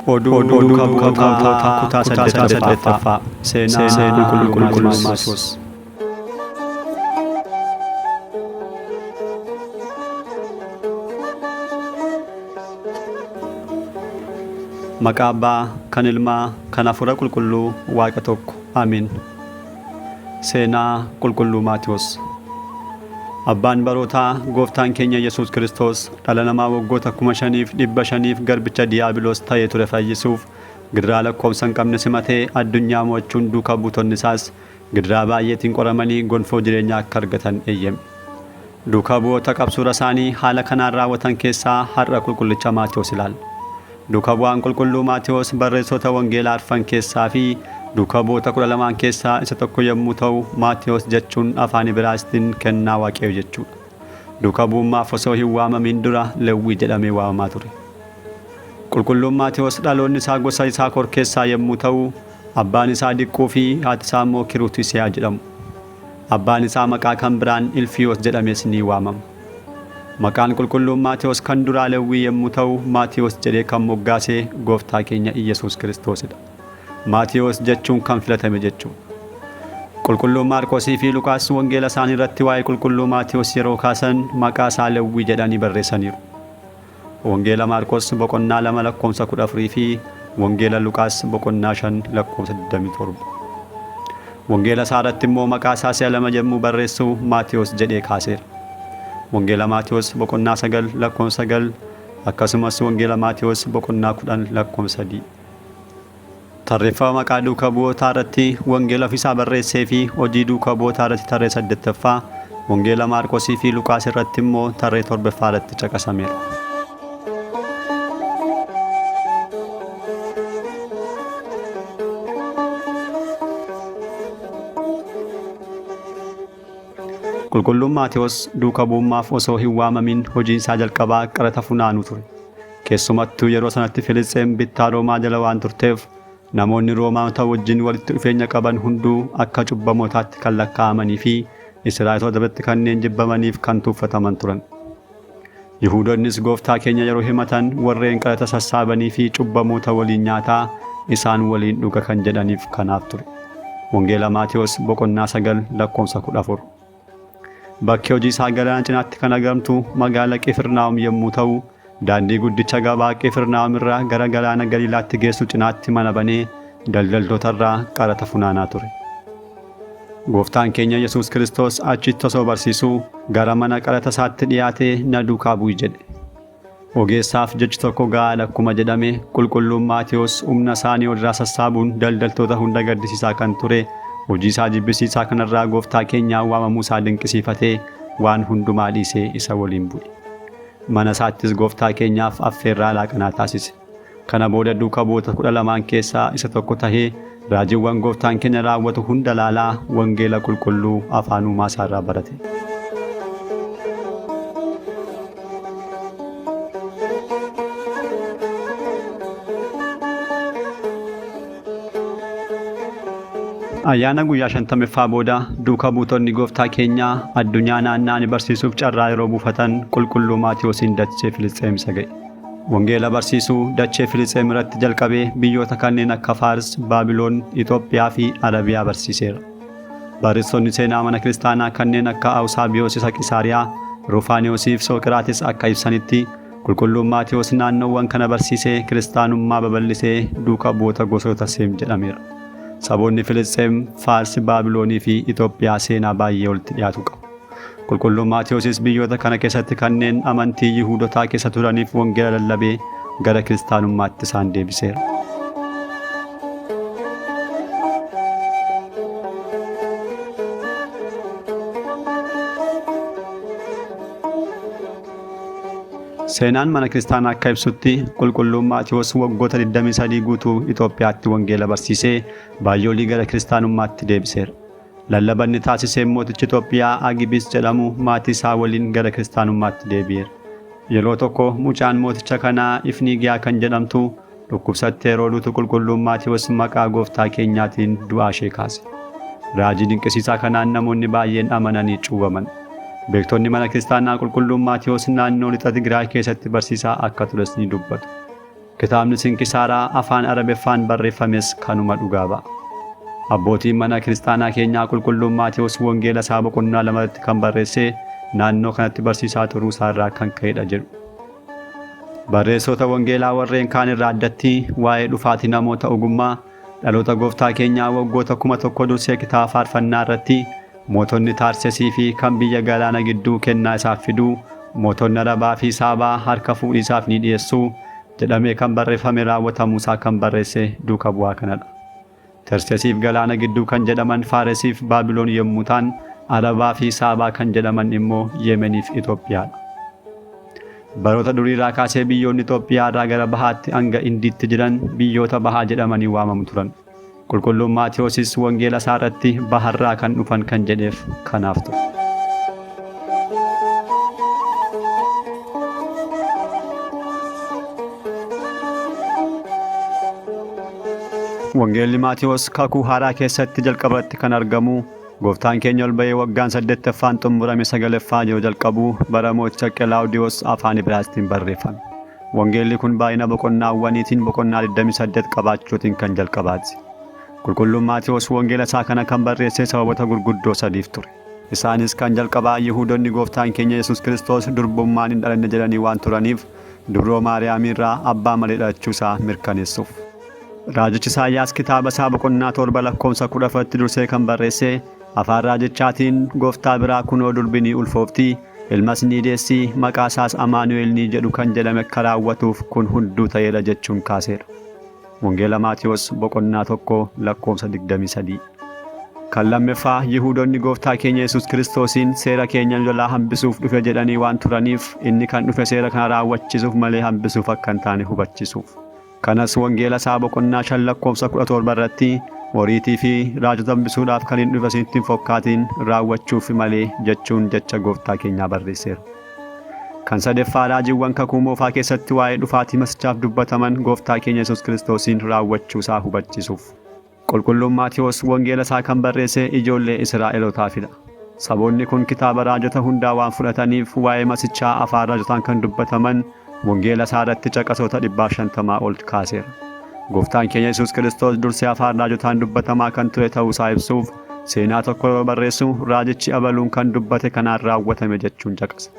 Oduu duuka bu'ootaa kutaa saddeettaffaa Seenaa Qulqulluu Maatewos. Maqaa Abbaa, kan Ilmaa, kan Hafuura Qulqulluu, Waaqa tokko. Amiin. Seenaa Qulqulluu Maatewos. Abbaan barootaa Gooftaan keenya Yesuus Kiristoos dhala namaa waggoota 5,500f garbicha Diyaabiloos ta'ee ture fayyisuuf gidiraa lakkoofsa hin qabne simatee addunyaa mo'achuun duuka buutonni isaas gidiraa baay'eetiin qoramanii gonfoo jireenyaa akka argatan eeyyame. Duuka bu'oota qabsuura isaanii haala kanaan raawwatan keessaa har'a Qulqullicha Maatewos ilaalla. Duuka bu'aan Qulqulluu Maatewos barreessitoota Wangeelaa arfan keessaa fi duuka bu'oota 12n keessaa isa tokko yommuu ta'u, Maatewos jechuun afaan Ibraayisxiin kennaa Waaqayyoo jechuudha. Duuka bu'ummaaf osoo hin waamamiin dura Lewwii jedhamee waamamaa ture. Qulqulluun Maatewos dhaloonni isaa gosa Yisaakor keessaa yommuu ta'u, abbaan isaa Diqquu fi haati isaa immoo Kiruutisiyaa jedhamu. Abbaan isaa maqaa kan biraan Ilfiyoos jedhamees ni waamama. Maqaan Qulqulluun Maatewos kan duraa Lewwii yommuu ta'u, Maatewos jedhee kan moggaase Gooftaa keenya Iyyasuus Kiristoosidha. Maatewos jechuun kan filatame jechuudha. Qulqulluun Maarqosii fi Luqaas Wangeela isaanii irratti waa'ee Qulqulluu Maatewos yeroo kaasan maqaa isaa Lewwii jedhanii barreessaniiru. Wangeela Maarqos boqonnaa 2 lakkoofsa 14 fi Wangeela Luqaas boqonnaa 5 lakkoofsa 27. Wangeela isaa irratti immoo maqaa isaa si'a lama yommuu barreessu Maatewos jedhee kaaseera. Wangeela Maatewos boqonnaa 9 lakkoofsa 9 akkasumas Wangeela Maatewos boqonnaa 10 lakkoofsa 3. Tarreeffama maqaa duuka bu'ootaa irratti wangeela ofiisaa barreessee fi hojii duuka bu'ootaa irratti tarree saddettaffaa, wangeela Maarqosii fi Luqaas irratti immoo tarree torbaffaa irratti caqasameera. Qulqulluun Maatewos duuka bu'ummaaf osoo hin waamamin hojiin isaa jalqabaa qaraxa funaanuu ture. Keessumattuu yeroo sanatti Filisxeem bittaa Roomaa jala waan turteef namoonni Roomaanota wajjin walitti dhufeenya qaban hunduu akka cubbamootaatti kan lakkaa'amanii fi Israa'eloota biratti kanneen jibbamaniif kan tuuffataman turan. Yihuudonnis Gooftaa keenya yeroo himatan warreen qaraxa sassaabanii fi cubbamoota waliin nyaataa isaan waliin dhuga kan jedhaniif kanaaf ture. Wangeela Maatewos boqonnaa 9 lakkoofsa 14. Bakki hojii isaa galaana cinaatti kan argamtu magaala Qifirnaahom yommuu ta'u, daandii guddicha gabaa Qifirnaahom irraa gara galaana Galiilaatti geessu cinaatti mana banee daldaltoota irraa qaraxa funaanaa ture. Gooftaan keenya Yesuus Kiristoos achitti osoo barsiisuu gara mana qaraxa isaatti dhiyaatee na duukaa bu'i jedhe. Ogeessaaf jechi tokko ga'aadha akkuma jedhame qulqulluun Maatewos humna isaanii olirraa sassaabuun daldaltoota hunda gaddisiisaa kan ture hojii isaa jibbisiisaa kanarraa gooftaa keenyaan waamamuu isaa dinqisiifatee waan hundumaa dhiisee isa waliin bu'e. Mana isaattis gooftaa keenyaaf affeerraa laaqanaa taasise. Kana booda duuka bu'oota 12n keessaa isa tokko tahee raajiiwwan gooftaan keenya raawwatu hunda laalaa wangeela qulqulluu afaan uumaa isaarraa barate. Ayyaana guyyaa shantameffaa booda duuka buutonni gooftaa keenyaa addunyaa naanna'anii barsiisuuf carraa yeroo buufatan qulqulluu Maatewosiin dachee Filisxeem isa ga'e. Wangeela barsiisuu dachee Filisxeem irratti jalqabee biyyoota kanneen akka Faars, Baabiloon, Itoophiyaa fi Arabiyaa barsiiseera. Barreessitoonni seenaa mana kiristaanaa kanneen akka Awusaabiyoos isa Qisaariyaa, Ruufaaniyoosii fi Sooqiraatis akka ibsanitti Qulqulluun Maatewos naannoowwan kana barsiisee kiristaanummaa babal'isee duuka bu'oota gosoota Seem jedhameera. Saboonni Filisxeem, Faarsi, Baabiloonii fi Itoophiyaa seenaa baay'ee walitti dhiyaatu qabu. Qulqulluun Maatewoosis biyyoota kana keessatti kanneen amantii Yihuudotaa keessa turaniif wangeela lallabee gara kiristaanummaatti isaan deebiseera. Seenaan mana kiristaanaa akka ibsutti qulqulluun Maatewos waggoota 23 guutuu Itoophiyaatti wangeela barsiisee baay'oolii gara kiristaanummaatti deebiseera. Lallaba inni taasiseen mootichi Itoophiyaa Agibis jedhamu maatii isaa waliin gara kiristaanummaatti deebi'eera. Yeroo tokko mucaan mooticha kanaa Ifniigiyaa kan jedhamtu dhukkubsattee yeroo duutu qulqulluun Maatewos maqaa gooftaa keenyaatiin du'aa ishee kaase. Raajii dinqisiisaa kanaan namoonni baay'een amananii cuubaman. Beektonni mana kiristaanaa qulqulluun Maatewos naannoo lixa Tigraay keessatti barsiisaa akka tures ni dubbatu. Kitaabni Sinkisaaraa afaan Arabeffaan barreeffames kanuma dhugaa ba'a. Abbootiin mana kiristaanaa keenyaa Qulqulluun Maatewos Wangeela isaa boqonnaa 2 irratti kan barreesse naannoo kanatti barsiisaa turuu isaa irraa kan ka'edha jedhu. Barreessota Wangeelaa warreen kaan irraa addatti waa'ee dhufaatii namoota ogummaa dhaloota gooftaa keenyaa waggoota 1000 dursee kitaaba faarfannaa irratti mootonni Taarsesii fi kan biyya galaana gidduu kennaa isaaf fiduu, mootonni Arabaa fi Saabaa harka fuudhiisaaf ni dhiyeessu jedhamee kan barreeffame raawwatamuusaa kan barreesse duuka bu'aa kanadha. Tersesiif galaana gidduu kan jedhaman Faaresiif Baabiloon yommuu ta'an, Arabaa fi Saabaa kan jedhaman immoo Yemeniif Itoophiyaadha. Baroota duriirraa kaasee biyyoonni Itoophiyaa irraa gara bahaatti hanga Indiitti jiran biyyoota bahaa jedhamanii waamamu turan. Qulqulluun Maatewoosis wangeela isaa irratti baharraa kan dhufan kan jedheef kanaaf ture. Wangeelli Maatewos Kakuu Haaraa keessatti jalqabatti kan argamu Gooftaan keenya ol ba'ee waggaan 8ffaan xumurame 9ffaa yeroo jalqabu bara mooticha Qelaawudiyoos afaan Ibraayisxiin barreeffame. Wangeelli kun baay'ina boqonnaawwaniitiin boqonnaa 28 qabaachuutiin kan jalqabaati. Qulqulluun Maatewos wangeela isaa kana kan barreesse sababoota gurguddoo sadiif ture. Isaanis kan jalqabaa Yihuudonni Gooftaan keenya Yesuus Kiristoos durbummaan hin dhalanne jedhanii waan turaniif Dubroo Maariyaamiirraa abbaa malee dhalachuu isaa mirkaneessuuf. Raajichi Isaayyaas kitaaba isaa boqonnaa 7 lakkoofsa 14tti dursee kan barreesse afaan raajichaatiin Gooftaa biraa kunoo durbi ni ulfoofti, ilmas ni deessi, maqaa isaas Amaanu'el ni jedhu kan jedhame akka raawwatuuf kun hunduu ta'eera jechuun kaaseera. Wangeela Maatewos boqonnaa 1 lakkoofsa 23. Kan lammeffaa Yihuudonni Gooftaa keenya Yesuus Kiristoosiin seera keenya nu jalaa hambisuuf dhufe jedhanii waan turaniif inni kan dhufe seera kana raawwachiisuuf malee hambisuuf akka hin taane hubachiisuuf. Kanas Wangeela isaa boqonnaa 5 lakkoofsa 17 irratti Oriitii fi raajota hambisuudhaaf kan hin dhufe isinitti hin fokkaatiin raawwachuuf malee jechuun jecha Gooftaa keenyaa barreesseera. Kan sadeffaa raajiiwwan Kakuu Moofaa keessatti waa'ee dhufaatii Masichaaf dubbataman Gooftaa keenya Yesuus Kiristoosiin raawwachuu isaa hubachiisuuf. Qulqulluun Maatewos Wangeela isaa kan barreesse ijoollee Israa'elootaafidha. Saboonni kun kitaaba raajota hundaa waan fudhataniif waa'ee Masichaa afaan raajotaan kan dubbataman Wangeela isaa irratti caqasoota 150 ol kaaseera. Gooftaan keenya Yesuus Kiristoos dursee afaan raajotaan dubbatamaa kan ture ta'uu isaa ibsuuf seenaa tokko yeroo barreessu raajichi abaluun kan dubbate kanaan raawwatame jechuun caqasa.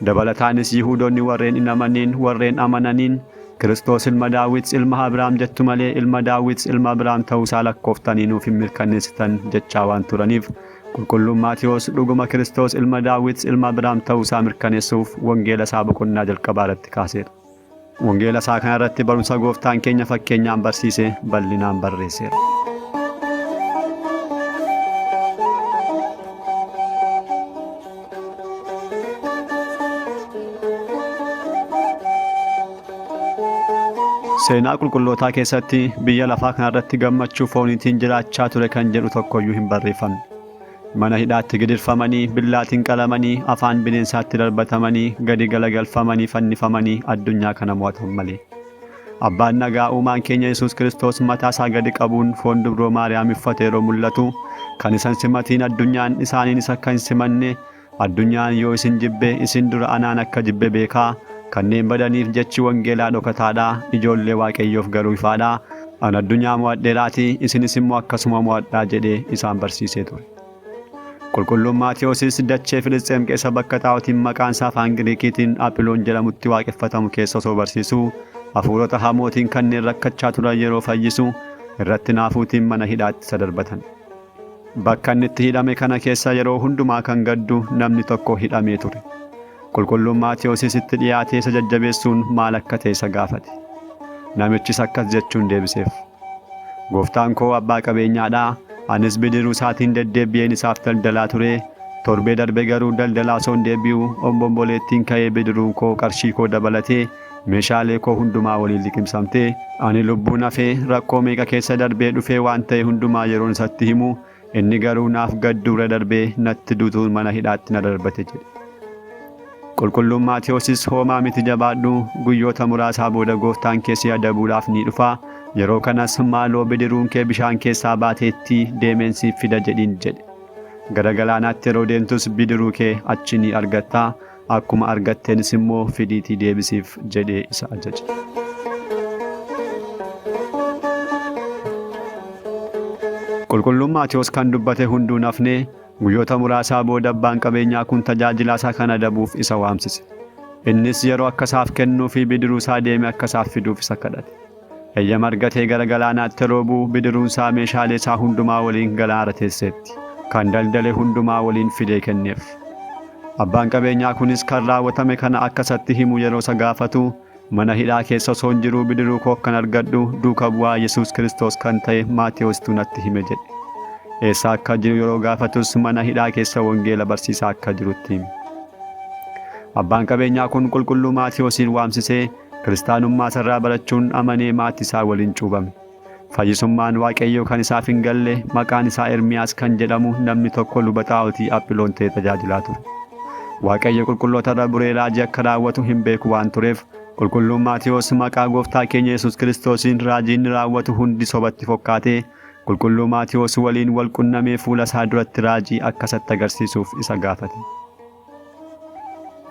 Dabalataanis Yihuudonni warreen hin amaniin warreen amananiin Kiristoos ilma Daawit ilma Abrahaam jettu malee ilma Daawit ilma Abrahaam ta'uu isaa lakkooftanii nuuf hin mirkaneessitan jechaa waan turaniif Qulqulluun Maatewos dhuguma Kiristoos ilma Daawit ilma Abrahaam ta'uu isaa mirkaneessuuf wangeela isaa boqonnaa jalqabaa irratti kaaseera. Wangeela isaa kana irratti barumsa Gooftaan keenya fakkeenyaan barsiise bal'inaan barreesseera. Seenaa qulqullootaa keessatti biyya lafaa kana irratti gammachuu fooniitiin jiraachaa ture kan jedhu tokkoyyuu hin barreeffamne. Mana hidhaatti gidirfamanii, billaatiin qalamanii, afaan bineensaatti darbatamanii, gadi galagalfamanii fannifamanii addunyaa kana mo'atan malee. Abbaan nagaa uumaan keenya Yesuus Kiristoos mataa isaa gadi qabuun foon dubroo Maariyaam uffate yeroo mul'atu kan isan simatiin addunyaan isaaniinis akka hin simanne addunyaan yoo isin jibbe isin dura anaan akka jibbe beekaa kanneen badaniif jechi wangeelaa dhokataadha ijoollee Waaqayyoof garuu ifaadha an addunyaa mo'adheeraatii isinis immoo akkasuma mo'adhaa jedhee isaan barsiisee ture. Qulqulluun Maatewoosis dachee Filisxeem keessa bakka xaa'otiin maqaan isaa afaan Giriikiitiin Aphiloon jedhamutti waaqeffatamu keessa osoo barsiisuu hafuurota hamootiin kanneen rakkachaa turan yeroo fayyisu irratti naafuutiin mana hidhaatti isa darbatan. Bakka inni itti hidhame kana keessa yeroo hundumaa kan gaddu namni tokko hidhamee ture. Qulqulluun Maatewoosis itti dhiyaatee isa jajjabeessuun maal akka ta'e isa gaafate. Namichis akkas jechuun deebiseef. Gooftaan koo abbaa qabeenyaadha, anis bidiruu isaatiin deddeebi'een isaaf daldalaa ture. Torbee darbe garuu daldalaa osoo hin deebi'u obomboleettiin ka'ee bidiruun koo qarshii koo dabalatee meeshaalee koo hundumaa waliin liqimsamte. Ani lubbuun hafee rakkoo meeqa keessa darbee dhufee waan ta'e hundumaa yeroon isatti himu Inni garuu naaf gadduurra darbee natti dutuun mana hidhaatti na darbate jedhe. Qulqulluun Maatewoosis hoomaa miti jabaadhu guyyoota muraasaa booda gooftaan kee si adabuudhaaf ni dhufa yeroo kanas maaloo bidiruun kee bishaan keessaa baateetti deemeen siif fida jedhiin jedhe. Gara galaanaatti yeroo deemtus bidiruu kee achi ni argatta. Akkuma argatteenis immoo fidiitii deebisiif jedhee isa ajaje. Qulqulluun Maatewos kan dubbate hunduu hin hafne, guyyoota muraasaa booda abbaan qabeenyaa kun tajaajilaa isaa kan adabuuf isa waamsise. Innis yeroo akka isaaf kennuu fi bidiruu isaa deeme akka isaaf fiduuf isa kadhate. Eeyyama argatee gara galaanaatti yeroo bu'u bidiruun isaa meeshaalee isaa hundumaa waliin galaanarra teesseetti. Kan daldale hundumaa waliin fidee kenneef. Abbaan qabeenyaa kunis kan raawwatame kana akka isatti himu yeroo isa gaafatu, Mana hidhaa keessa osoon jiruu bidiruu koo akkan argadhu duuka bu'aa Yesuus Kiristoos kan ta'e Maatewostuu natti hime jedhe. Eessa akka jiru yeroo gaafatus mana hidhaa keessa wangeela barsiisaa akka jirutti hime. Abbaan qabeenyaa kun qulqulluu Maatewosiin waamsisee kiristaanummaa isarraa barachuun amanee maatii isaa waliin cuubame. Fayyisummaan Waaqayyoo kan isaaf hin galle maqaan isaa Ermiyaas kan jedhamu namni tokko luba xaa'otii Aphiloon ta'ee tajaajilaa ture. Waaqayyo qulqulloota irra buree raajii akka raawwatu hin beeku waan tureef qulqulluun Maatewos maqaa gooftaa keenya Yesuus Kiristoosiin raajii inni raawwatu hundi sobatti fokkaatee qulqulluu Maatewos waliin wal qunnamee fuula isaa duratti raajii akka isatti agarsiisuuf isa gaafate.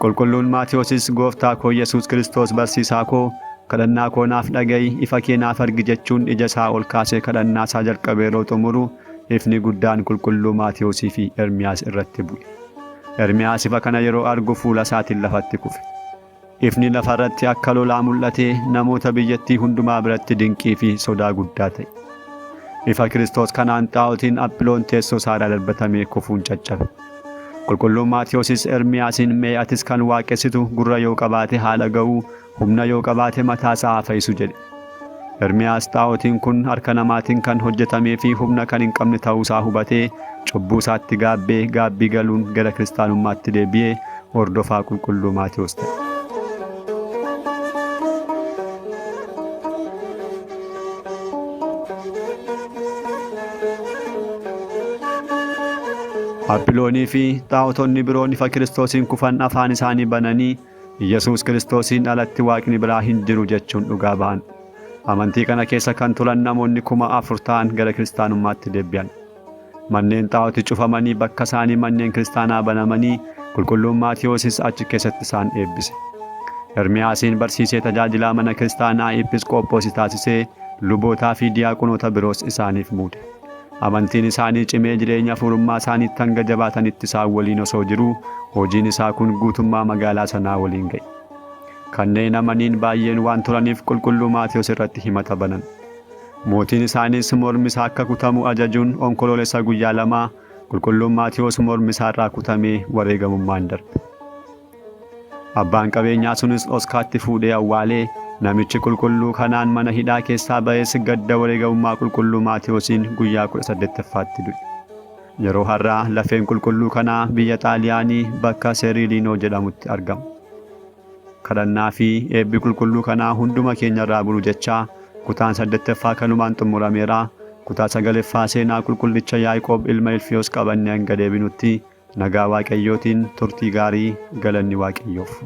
Qulqulluun Maatewoosis Gooftaa koo Yesuus Kiristoos barsiisaa koo kadhannaa koo naaf dhaga'i, ifa kee naaf argi jechuun ija isaa ol kaasee kadhannaa isaa jalqabee yeroo xumuru ifni guddaan qulqulluu Maatewosii fi Ermiyaas irratti bu'e. Ermiyaas ifa kana yeroo argu fuula isaatiin lafatti kufe. Ifni lafa irratti akka lolaa mul'atee namoota biyyattii hundumaa biratti dinqii fi sodaa guddaa ta'e. Ifa Kiristoos kanaan xaa'otiin Aphiloon teessoo isaa irraa darbatamee kufuun caccabe. Qulqulluun Maatewoosis Ermiyaasiin mee atis kan waaqessitu gurra yoo qabaate haa dhaga'u, humna yoo qabaate mataa isaa haa fayisu jedhe. Ermiyaas xaa'otiin kun harka namaatiin kan hojjetamee fi humna kan hin qabne ta'uu isaa hubatee cubbuu isaatti gaabbee gaabbii galuun gara kiristaanummaatti deebi'ee hordofaa qulqulluu Maatewos ta'e. Aphiloonii fi xaa'otonni biroon ifa Kiristoosiin kufan afaan isaanii bananii Yesuus Kiristoosiin alatti waaqni biraa hin jiru jechuun dhugaa ba'an. Amantii kana keessa kan turan namoonni 4,000 ta'an gara kiristaanummaatti deebi'an. Manneen xaa'otii cufamanii bakka isaanii manneen kiristaanaa banamanii qulqulluun Maatewoosis achi keessatti isaan eebbise. Ermiyaasiin barsiisee tajaajilaa mana kiristaanaa Epiisqoophosi taasisee lubootaa fi diyaaqonoota biroos isaaniif muude. Amantiin isaanii cimee jireenya hafuurummaa isaaniitti hanga jabaatanitti isaan waliin osoo jiruu hojiin isaa kun guutummaa magaalaa sanaa waliin ga'e. Kanneen amaniin baay'een waan turaniif qulqulluu Maatewos irratti himata banan. Mootiin isaaniis mormi isaa akka kutamu ajajuun Onkoloolessa guyyaa 2 qulqulluun Maatewos mormi isaa irraa kutamee wareegamummaan darbe. Abbaan qabeenyaa sunis dhoskaatti fuudhee awwaalee namichi qulqulluu kanaan mana hidhaa keessaa ba'es gadda wareegamummaa qulqulluu Maatewosiin guyyaa 18ffaatti du'e. Yeroo har'aa lafeen qulqulluu kanaa biyya Xaaliyaanii bakka Seeriiliinoo jedhamutti argama. Kadhannaa fi eebbi qulqulluu kanaa hunduma keenya irraa bulu jechaa kutaan 8ffaa kanumaan xumurameera. Kutaa 9ffaa seenaa qulqullicha Yaaqoob ilma Ilfiyoos qabannee hanga deebinutti nagaa Waaqayyootiin turtii gaarii galanni Waaqayyoof.